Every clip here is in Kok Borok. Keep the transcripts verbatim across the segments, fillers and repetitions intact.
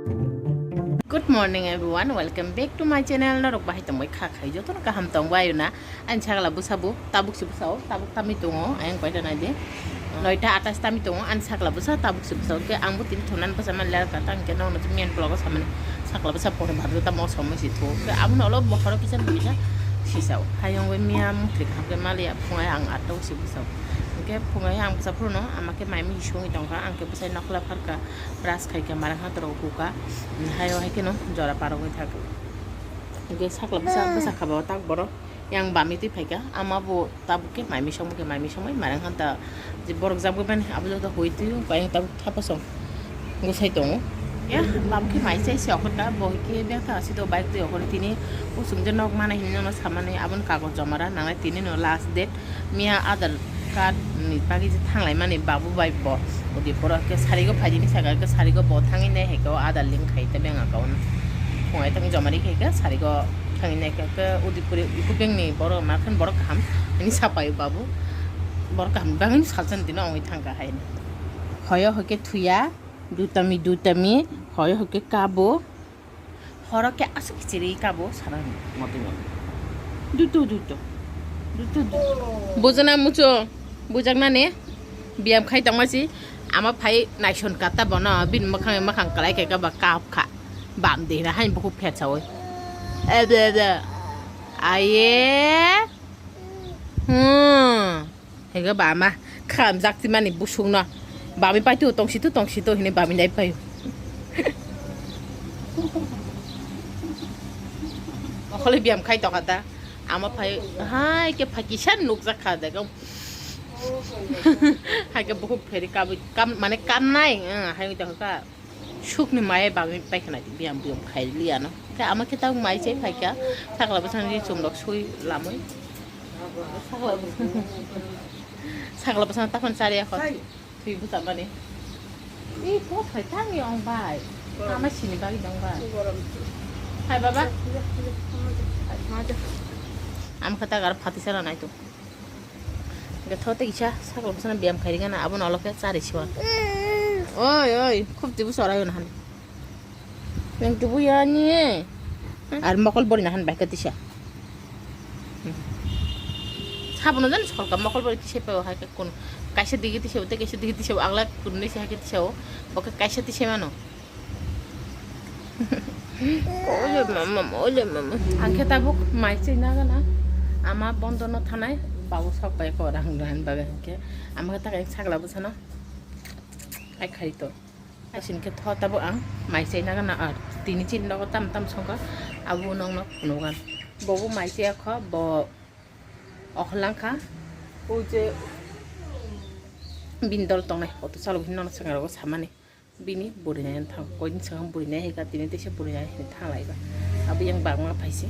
Good morning everyone, welcome back to my channel. Norok bahai tongbai kha khai jotono kaham tongbai na. Ani sakla bwsabo tabuk se bwsao tabuk tamwi tongo, ayang paita nai de. Noita atas tamwi tongo, ani sakla bwsa tabuk se bwsao. Ke ang bo tini thonan bwsa man ler ka tang ke nokno miyan vlog o samani sakla bwsa pore bhato tamo somoi se tho. Ke abo no olo bokhoro kisa kisa sisao. Hayong bai miya mukli kaham ke maliya phungai ang atta se bwsao. Ke phungai ang bwsa phuru no ama ke mai mi songwi tongkha, ang ke bwsai nokla pharka. Brush khai khe marang ha torok huka. Hayo hai kheno jora parogwi thak. Hwnkhe sakla bwsa bwsa kha bo tak borok. Yang bami twi phai kha. Ama bo tabuk khe mai misong bo khe mai misong bai marang ha ta. Je borok jabwi mani abo joto hui twi bai tabuk thapa song. Gusai tongo. Ya bam khe mai chai se okhor ka bo khe bek tha asi do bike twi okhor tini. Usung je nok mana hini no samani aboni kagoj joma ra nangnai tini no last date. Miya Aadhaar card ni bagwi je thanglai mani babu bai bo. Udi poro ke sarigo phaidi ni saka ke sarigo bo thangwi nai hai ke o Aadhaar link khai te beng account. Phungai tang joma ri khai ke sarigo thangwi nai ke ke udi puri iku beng ni borok ma khan borok kaham ni sapai babu. Borok kaham bangwi salsan dino ongwi thangka hai ni. Hoyo hoke thuya dutami dutami hoyo hoke kabo. Horo khe aswk kichiri kabo sana ni. Mati mati. Duto duto. Duto duto. Bujana mucho. Bujaknani. Biyam khai tongma si. Ama phai naison kata bono. Bin makhang makhang kalai khe kaba kap kha. Bam de na hain buku phet sawi. Ede ede. Aye. Hmm. Hega ba ma khamjak ti mani busung no. Bami pai tu tongsi tu tongsi tu hini bami nai pai. Okhole biyam khai tokha ta. Ama phai hai ke phai kisa nukjak kha de. Hai ke bukhuk pheri kabi kam mane kam nai. Hai mi tokha. Sukni maya bagwi paikha nai biyam biyam khai liya no. Khe ama khe tabuk mai chai phaikha. Sakla bwsani chum rok sui lamwi. Sakla bwsano taphano chariya kho. Thwi bwsa mani. Ih, kothai tangwi ong bai. Ama sini bagwi dong bai. Hai baba. Ama khe tak aro phati sala nai tu. Hingke tho tei kisa sakla bwsano biyam khairigana, abono olo khe chari siwan. Oi, oi, khub tibu sorai hwn han. Nang tibu yani. Ar mokol bori nahan bai khe tisa. Sabono jani solka mokol bori tisa pao hai khe kun. Kaisa digi tisa, tei kaisa digi tisa, agla kun nisi hai khe tisa o. Bo khe kaisa tisa mano. Ole mama, ole mama. Ang khe tabuk mai chwi nagana. Ama bondo no thanai, babu sok bai ko rang rang bagwi hwnkhe. Ama khe takai sakla bwsano. Ai khai to. Ai sin khe tho tabuk ang mai chwi nagana ar tini chini nogo tam tam songkha. Abo nongno phunugan. Bobo mai chwi kho, bo okholangkha. O je bini dol tongnai, auto chalok hinwi nono swkang rogo samani. Bini buri nai thang, koini swkang buri nai hai ka, tini teisa buri nai hai thang lai ba. Abo yang bangma phaisi.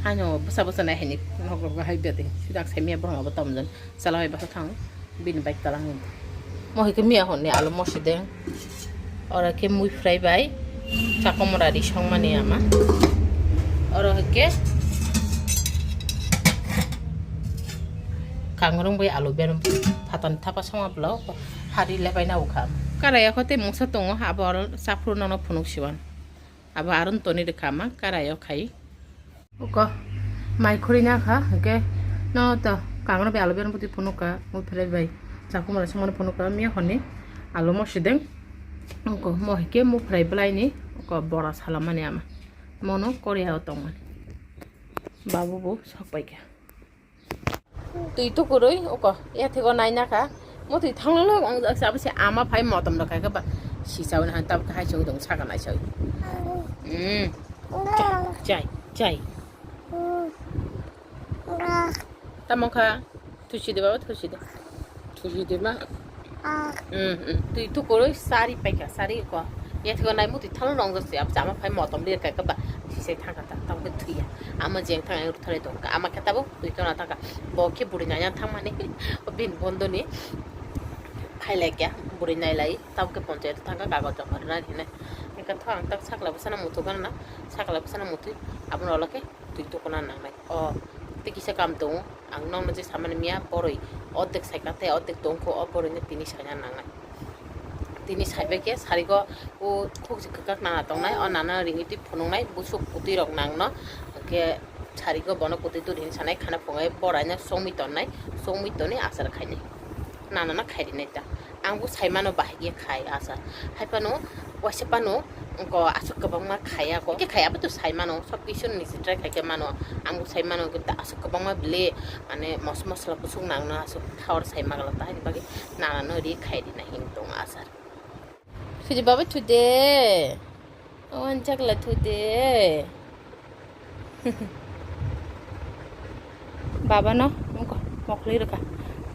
Haino bwsa bwsa nai hai ni nok rok hai bete. Sidak sai miya borong abo tamjani. Chala hai basa thang. Bini bike talang ni. Mo hai ke miya honni alu mosi deng. Oro ke mui fry bai. Chakomora ri song mani ama. Oro hai ke kangrung bai alu ben phatani thapa song aplo. Hari lepai na ukha. Karai akho tei mungsa tongo, abo aro chaphru nono phunuk siwan. Abo aron toni rwkha ma karai o khai. Uko mai khuri na kha, hwnkhe no to kangrok bai alu bereng bwtwi phunuk ka, mui phrai bai chakhumara songmani phunuk ka, miya honni alu mosideng. Uko mo hwnkhe mui phrai bwlai ni uko bora salamani ama. Mono Korea o tongmani. Babu bo sok pai kha. Twi tukurwi uko yathego naina kha. Mo twi thanglolo ang jak sabu se ama phai motom rok kha ba. Si sawi na han tab khai sawi dong saka nai sawi. Hmm. Chai, chai, chai. Tamo kha. Thusi de baba, thusi de. Thusi de ma. Hmm, hmm. Twi tukurwi sari paikha, sari ko. Yathego nai muti thalo rong jase, abo chama phai motom lir kai ka ba. Sisai thangka ta, tamo khe thwiya. Ama jeng thang ang ruthare tong ka. Ama khe tabuk twi tona thangka. Bo khe buri nanya thangmani. Bin bondoni. Phai lai kya, buri nai lai. Tamo khe ponchayat thangka kagoj joma rwna hinai. Eka thang tak sakla bwsana mutu gana. Sakla bwsana mutu. Abono ola khe twi tukuna nangnai. O, tei kisa kam tongo. Ang nokno je samani miya boroi ordek saika tei ordek tongkho, o boroino tini saina nangnai. Tini saibai khe sarigo o khukji kwkak nana tongnai, o nana ringwi twi phunuknai busuk kwtwi rok nangno, hwnkhe sarigo bono kwtwi twi hinwi sanai khana phungai boraino chongwi tonnai, chongwi tonwi achar khainai. Nana no khai rinai ta. Ang bo sai mano bahai khe khai achar. Hai phano waisa phano ko aswk kwbangma khaiya ko. Khe khai abo to sai mano, sob kisu ni se try khai khe mano. Ang bo sai mano khe ta aswk kwbangma bile mane mos mosla kusuk nangno aswk thawar sai magala ta, haini bagwi nana no ri khai rina him tongo achar. Suji baba today. Wan chakla today. Baba no mokli rwkha.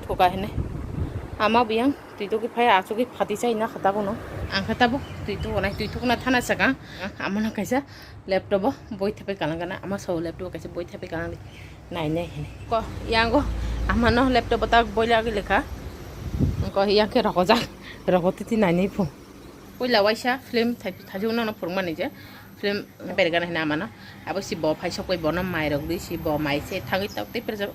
Thuka hene. Ama biyang twi tugwi phai achugwi phati chai na khata bono. Ang khe tabuk twi tugo nai, twi tugna thana saka. Ama no kaisa laptop o boi thepai kalang kana. Ama sao laptop o kaisa boi thepai kalang di. Nainai hini. Ko, yango, amano laptop o tak boila gili kha. Ko, yang khe rokojak. Roko titi nainai phu. Puila waisa film thai-, thaijwk nono phwrwngmani je. Film bergana hina amano. Abo si bo phai sokoi bono mai rok di si bo mai se thangwi tok tei perjak.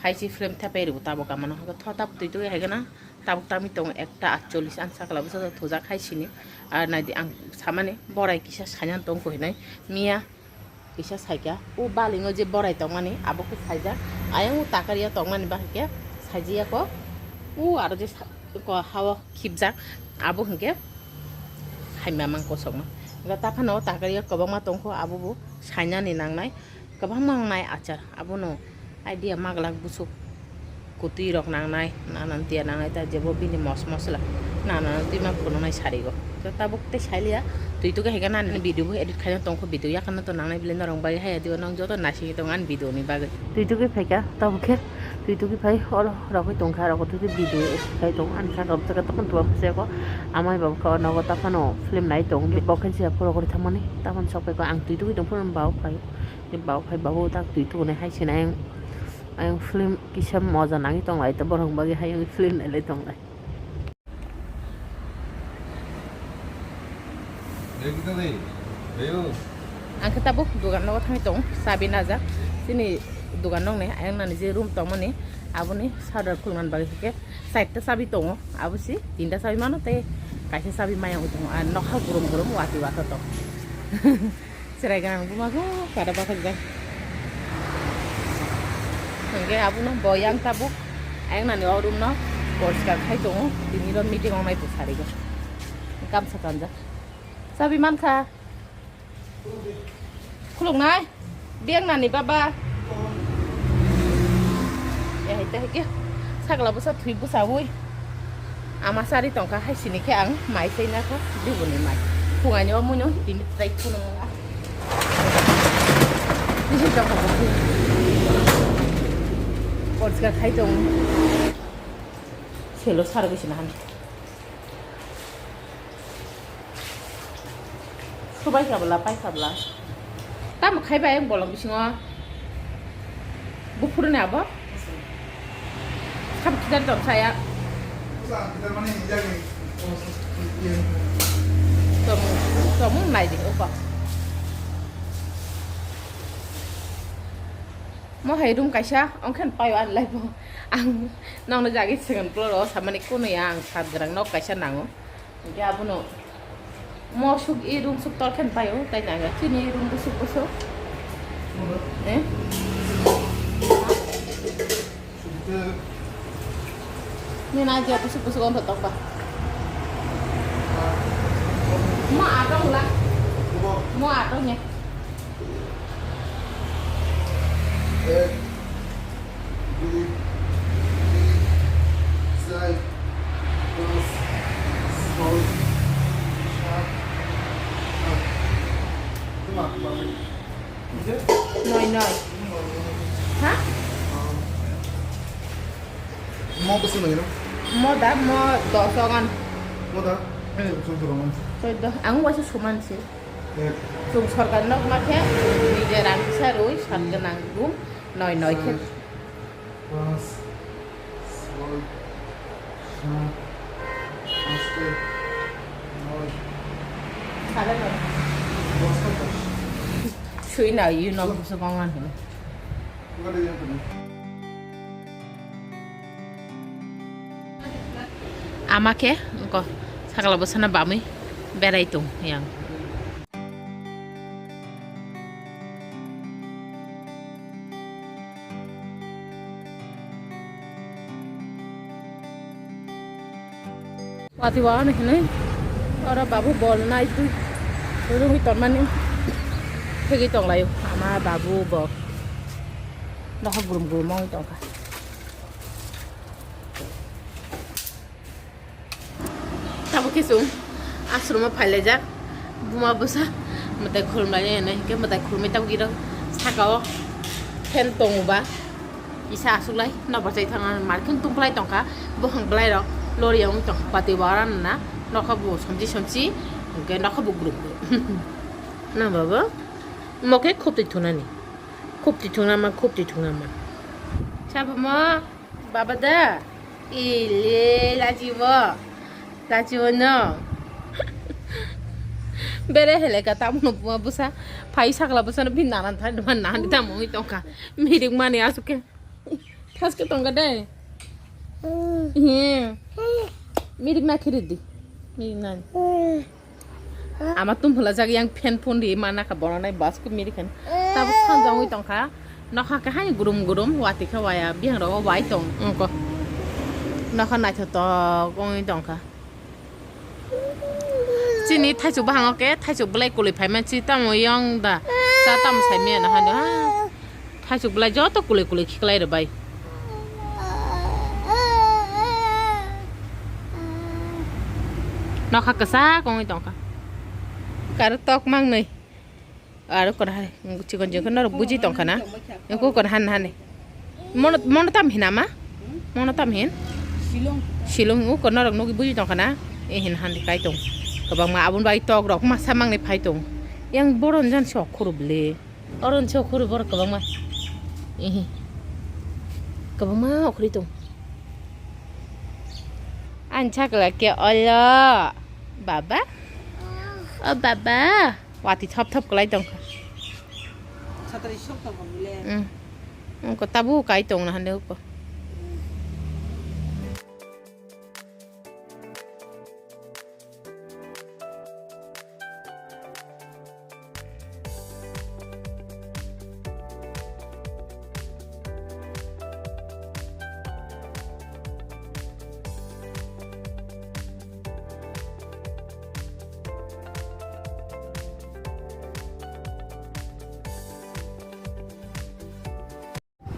Hai si film thepai rw tabuk amano. Tho tabuk twi twi hai gana. Tabuk tami tongo ekta atchollis ang sakla bwsa thujak hai sini. Ar naidi ang samani borai kisa sainan tong ko hinai. Miya. Kisa saikha, o balingo je borai tongmani, abo khe saijak. Ayang o takariya tongmani bahai khe saijiya ko. O aro je sa-, ko hao khibjak, abo hinkhe haima mang kosokma. Hingkhe taphano o takariya kwbangma tongkho, abo bo sainani nangnai. Kwbangma wngnai achar, abono idea maglak busuk. Kutui rok nangnai, nanan tiya nangnai ta jebo bini mos mosla, nanan twi ma phunuknai sarigo. To tabuk tei sailiya, twi tuke haikhe nani video bo edit khaina tongkho, video yakarno to nangnai bile norok bagwi haya diba nang joto naisingwi tongo ani video ni bagwi. Twi tuke phaikha tabuk khe, twi tuke phai oro rogwi tongkha, rogo twi video edit khai tongo ani saka bwsaka tokon tubam seko amai baba khe o nogo taphano film nai tongo, bo khe siya phuro kori thangmani taphano sok phaikha ang twi tuke tongphuru bau phai. Bau phai bau tak twi tugo nai hai sinai ang. Ayang film kisa moja nangwi tonglai, ta borok bagwi hayung film nailai tonglai. Ang khe tabuk dugan nogo thangwi tongo, chabi najak. Chini dugan nokni ayang nani je room tongmani, aboni shutter khulmani bagwi hwnkhe chaita chabi tongo, abo si tinta chabi mano tei kaisa chabi maya wng tongo, ar nokha gurum gurum watwi watwi tongo. Chwrai ganang buma khe kada bakhajak. Hwnkhe abono bo yang tabuk ayang nani o room no poriskar khai tongo, tini ro meeting wngnai bo sarigo. Kamsa kanjak. Chabi mankha. Khuluknai. Biyang nani baba. Ehai tei khe sakla bwsa thwi bwsawi. Ama sari tongkha hai sini khe ang mai chaina kha bibuni mai. Phungaini o muino tini trai khunu wngkha. Bisi tongkha bo. Poriskar khai tong. Selo sar bisi na han. Subai kha bwla, pai kha bwla. Tamo khai bai ang bolong bisingo. Buphuru ni abo. Sab kidar dom saya. Tomung, tomung nai di uko. Mo hai room kaisa, ongkhen payo ani life o. Ang nokno jagwi second floor o samani kunuya ang sat grang nok kaisa nango. Hingke abono mosuk e room suk tolkhen payo, tai nangya chini e room busuk busuk. Eh? Ni na je busuk busuk onto tokpa. Mo atong la. Mo atong ya. Ek, dui, tin, char, panch, choi, sat, aat. Tuma, tuma. Noi, noi. Ha? Mo bwswk nangino? Mo da, mo dos ogan. Mo da? Hmm. Chwng chwng rwman. Chwddo. Ang waisa suman se. Ek. Chwng sorkar nok ma khe, nije rang kisa rwi, sat gwnang room, noi noi khe. Char, panch, choi, sat, aste, noi. Sale noi. Dos ta dos. Sui na, you know, bwswk ongman hino. Ama khe, ko, Sakla bwsano bamwi berai tong yang. Watwi wahano hinwi oro babu bol nai twi rwngwi tonmani thegwi tonglaio ama babu bo nokha grum grum wngwi tongkha. Tabuk khe chwng ashromo phailaijak buma bwsa mwtai khulumlainai hwnwi hinkhe mwtai khulumwi tabuk iro sakao fan tongo ba. Kisa aswk lai nokbar chai thangna market tungplai tongkha, buphang bwlairok lori wng tongkha, patwi bo aro nana nokha bo somchi somchi, hwnkhe nokha bo grum grum. Na baba, omo khe khoptwi thunani, khoptwi thungna ma, khoptwi thungna ma. Chapamo baba da, ile lajibo, lajibo no. Bere hele ka tamo no buma bwsa, phai sakla bwsano bini nanan thani nanan tamo wngwi tongkha, mirik mani aswk khe. Thaske tongga de. He. Mirik na khiri di. Mirik na. Ama tum hula jag yang fan phone di mana ka bono nai bas ko mirik kan. Tabuk sanjang wi tongkha. Nokha khe hai gurum gurum wati khe waya bihang rogo wai tong. Ongko. Nokha naithotok ongwi tongkha. Chini thaichuk bahango khe thaichuk bwlai kwlwi phaimansi tamo yong da. Cha tamo saimanya na hano ha. Thaichuk bwlai joto kwlwi kwlwi khiklai rw bai. Nokha kwchak wngwi tongkha. Karo tok mangnwi. Aro kon hai, chikon chikon norok buji tongkha na? Eko kon han hani. Mono, mono tam hin ama? Mono tam hin? Silong. Silong, o kon norok nugwi buji tongkha na? E hin han kai tong. Kwbangma aboni bai tok rok masa mangni phai tong. Yang boron jan sok khuru bwle. Oron sok khuru borok kwbangma. Ehe. Kwbangma okhri tong. Ang chakla ke olo. Baba? O baba? Wati thop thop kwlai tongkha. Satari sok tongkha bile. Mm. Ungko tabu kai tong na hande uko.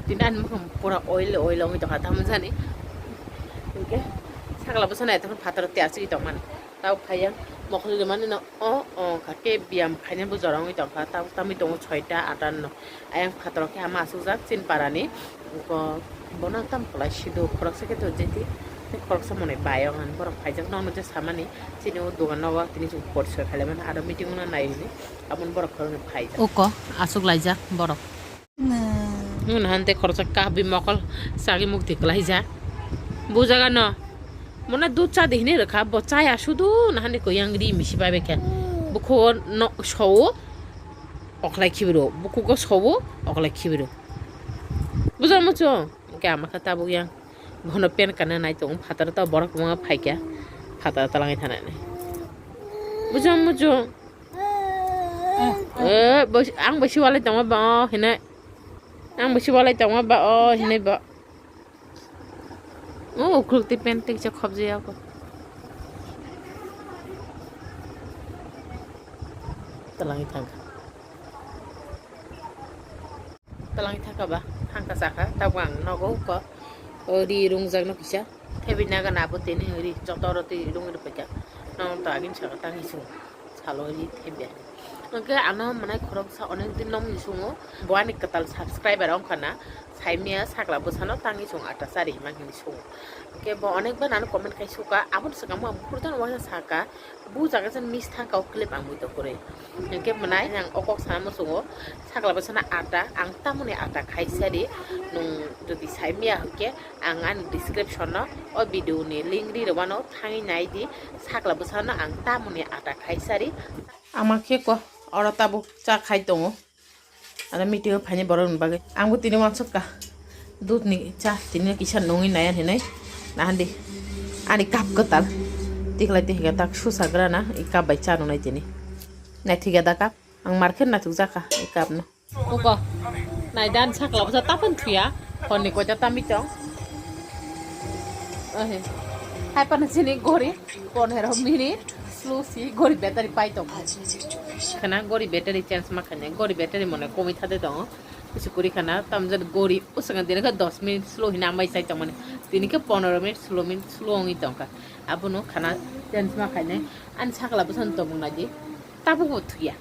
Tini ani mukhang pura oil oil wngwi tongkha, tamo jani. Hinkhe sakla bwsano eto phano phataro tei asugwi tongmani. Tabuk phaiya mokol rimani no o o kha khe biyam khainani bo jora wngwi tongkha. Tabuk tamwi tongo soita ata no. Ayang phataro khe hama asukjak chini parani. Ko bono tam kwlai sido khoroksa khe to jeti tei khoroksa monai bai o hwn borok phaijak nokno je samani chini o dogan nogo tini chwng porisoi khailaimani aro meeting o nai hwnwi aboni borok khoroknwi phaijak. Uko asuk laijak borok. Ngun hante khoroksa kahbi mokol sagi mukti kwlaijak. Bujaga no. Mona dud cha di hinwi rwkha, bo chaya sudu nahani ko yang ri misi bai bai khe. Bukhugo no sowo, oklai khibiro. Bukhugo sowo, oklai khibiro. Bujar muchung. Khe ama khe tabuk yang. Bono pen kana nai tongo, phataro ta borok kwbangma phaikha. Phataro ta langai thanani. Bujar muchung. Eh, bo, ang bo siwalai tongma ba o hinai. Ang bo siwalai tongma ba o hinai ba. O ukhuluk tei pant tei kisa khopjaya ko. Twlangwi thangkha. Twlangwi thangkha ba, thangkha chakha, tabuk ang nogo ko. O ri rungjakno kisa. Thebi naga na bo tini ri joto oro twi rungwi rwphaikha. Nono to agini saka tangwi chwng. Salo ri thebya. Hwnkhe ano mwnai khoroksa onek din nokni sungo bo ani kwtal subscriber wngkha na, saimya sakla bwsano tangwi chwng ata chari hima hinwi sungo. Hwnkhe bo onek bar ano comment khai suka, aboni swkang bo ang buphuru jani uaisa saka, bu jaga jan miss thangkha o clip ang muitok kwrwi. Hwnkhe mwnai ang o kok sana muchungo, sakla bwsano ata, ang tamoni ata khai sari, nwng jodi saimya hwnkhe ang ani description no o video ni link ri rwmano thangwi nai di. Sakla bwsano ang tamoni ata khai sari. Ama khe ko oro tabuk cha khai tongo. Ano meeting o phaini borok ni bagwi. Ang bo tini uansuk ka. Dudh ni cha tini kisa nungwi nai hinwi. Nahandi. Ani cup kwtal. Tikhlai tihika tak susagrana i cup bai cha rwnai tini. Naithokya da cup? Ang market naithok jakha i cup no. Uko. Nai dan sakla bwsa tapon thuya. Honni koita tami tong. Ahe. Hai pana sini gori. Ponero minute. Slow si gori battery pai tong. Khana gori battery change ma khanya. Gori battery mone komi thade tongo. Bisi kuri khana tamjani gori usanga dini khe dos minute slow hina ambai sai tongmani. Tini khe ponero minute slow minute slow wngwi tongkha. Abono khana change ma khainai. Ani sakla bwsano tobok naidi. Tabuk bo thuya.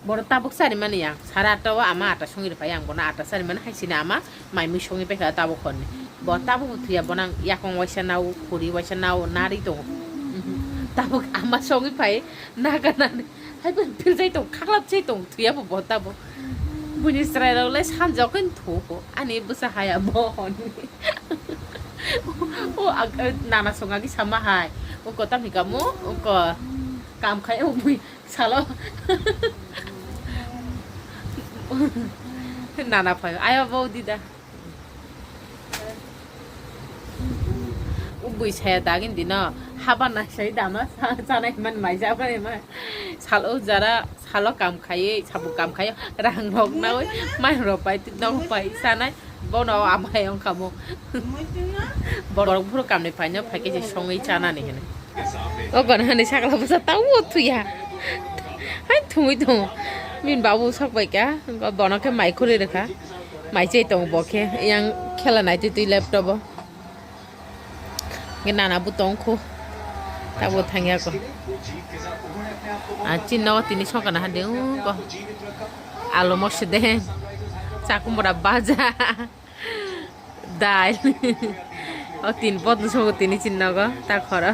Boro tabuk sari mani yang. Sara atta o ama atta songi rwphai ang bono atta sari mani haisini ama mai mui songi paikha tabuk honni. Bo tabuk bo thuya bono ang yakong waisa nao khuri waisa nao nari tongo. Tabuk ama songi phai naga nani. Hai bo phil jai tong khaklap jai tong thuya bo bo tabuk. Buini chwrai rok le sanjok khe thuko ani bwsa haya bo honni. O ag- nana song agi sama hai. O kotam hikamo o ko kam khai o bui salo. Nana phai ayo bo dida. O bui saya dagin dino haba na sai dama sa- sanai man mai ja bai ma. Salo jara salo kam khaiwi sabu kam khaiwi rang rok nawi mai rok pai nok pai sanai. Bono amai wngkha mo. Borok phuru kamni phaino phaikhe se songwi chanani hwnwi. O gana hani sakla bwsa tamo thuya. Hai thumui tongo. Bini babu sok bai kha. Bono khe mai khurui rwkha. Mai chai tongo bo khe. Yang khela nai twi twi laptop o. Hwnkhe nana bo tong kho. Tabuk thangya ko. Ah, chini nogo tini songkha na hande ko. Alo mosde. Chakumbra baja. Dal. O tin pot no songo tini chini nogo. Ta khoro.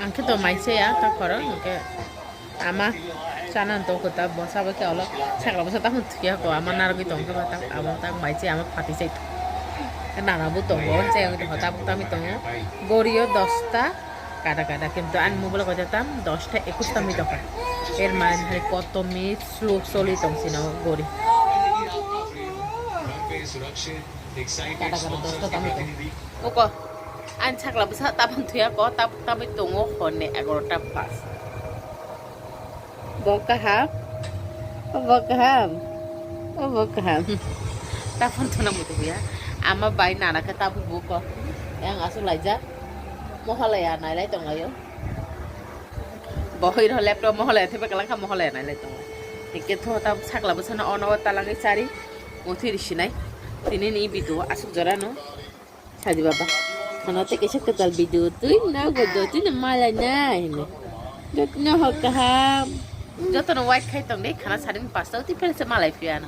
Ang khe to mai chaya ta khoro. Hwnkhe Ama chana tong kho ta bo sabo khe olo sakla bwsa tamo thwiya ko ama narwgwi tong khe ba ta ama tak mai se ama phatwi se nana bo tongo se ang tong kho ta bo tamo tongo gorio dosta kada kada kintu ani mobile ko tam dosta ekus tamo tong kha er mane hai koto minute slow soli tong sino gori kada kada dosta tamo tong uko ani sakla bwsa tabang thwiya ko tabuk tabuk tongo hor ni egarota pas. Bo kaham. Bo kaham. Bo kaham. Tapon thuna mutu ya. Ama bai nana khe tabuk buko. Yang asuk laijak. Mohalaya nailai tonglaio. Bo hoi ro laptop mohalaya thebe kalangkha mohalaya nailai tongo. Hingke tho tabuk sakla bwsano ono o talangwi chari. Muthwi risinai. Tini ni bidu asuk jorano. Sadi baba. Ano te kaisa kwtal video twi na bo do twi na malai na hini. Dot no ho kaham. Joto no white khai tong de khana sari ni pasta twi pelse malai phi ano.